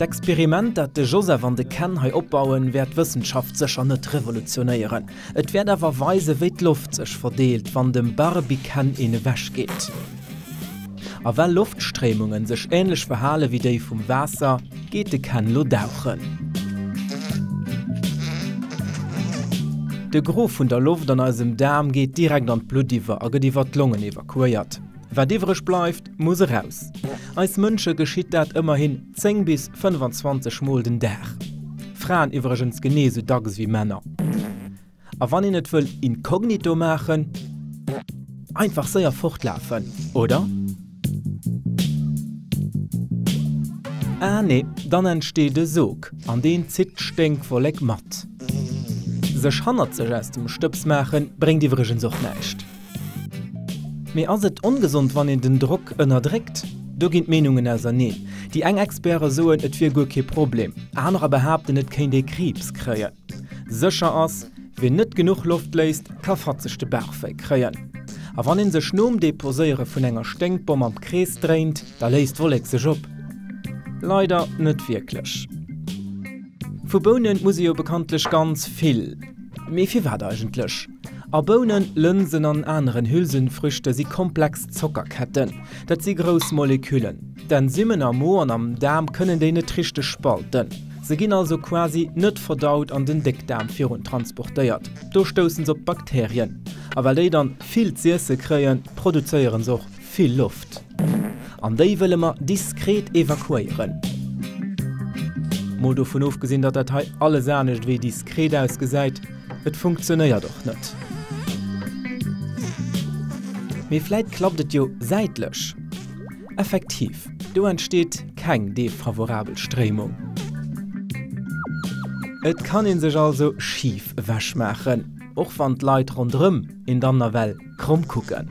D'Experiment, dat de Joseph an de Ken hei opbauen, wäert d'Wëssenschaft sécher net revolutionéieren. Et wäert awer weisen, wéi d'Loft sech verdeelt, wann dem Barbie-Ken een ewech geet. A well Loftstréimungen sech änlech verhale wéi déi vum Waasser, geet de Ken lo dauchen. De Gros vun der Loft an eisem Daarm geet direkt an d'Blutt iwwer a gëtt iwwer d'Longen evakuéiert. Wat iwwreg bleift, muss eraus. Eis Mënsche geschitt dat ëmmerhin 10 bis 25 Mol den Dag. Fraen iwwregens genee sou dacks ewéi Männer. A wann een et wëll inkognito maachen, einfach séier fortlafen, oder? Ah nee, dann entsteet e Sog an deen zitt d'Sténkwollek mat. Sech hannerzeg aus dem Stëbs maachen, bréngt iwwregens och näischt. Mee ass et ongesond, wann een den Drock ënnerdréckt? Do ginn d'Meenungen auserneen. Déi eng Experte soen, et wier guer kee Problem, anerer behaapten, et kéint ee Kriibs kréien. Sécher ass, wien net genuch Loft léisst, ka fatzeg de Bauchwéi kréien. A wann een sech nom Deposéiere vun enger Sténkbomm am Krees dréint, da léist d'Wollek sech op? Leider net wierklech. Vu Bounen muss ee jo bekanntlech ganz vill. Mee firwat eigentlech? A Bounen, Lënsen an aneren Hülsenfrüchte si komplex Zockerketten. Dat si grouss Moleküllen. D'Enzymen am Mo an am Daarm kënnen déi net richteg spalten. Se ginn also quasi net verdaut an den Déckdaarm virun transportéiert. Do stoussen se op d'Bakterien. A well déi dann vill z'iesse kréien, produzéieren se och vill Loft. An déi wëlle mer diskret evakuéieren. Mol dovun ofgesinn, datt dat hei alles anescht ewéi diskret ausgesäit, et funktionéiert och net. Mee vläit klappt et jo säitlech. Effektiv, do entsteet keng defavorabel Stréimung. Et kann een sech also schif ewechmaachen, och wann d'Leit ronderëm een dann nawell kromm kucken.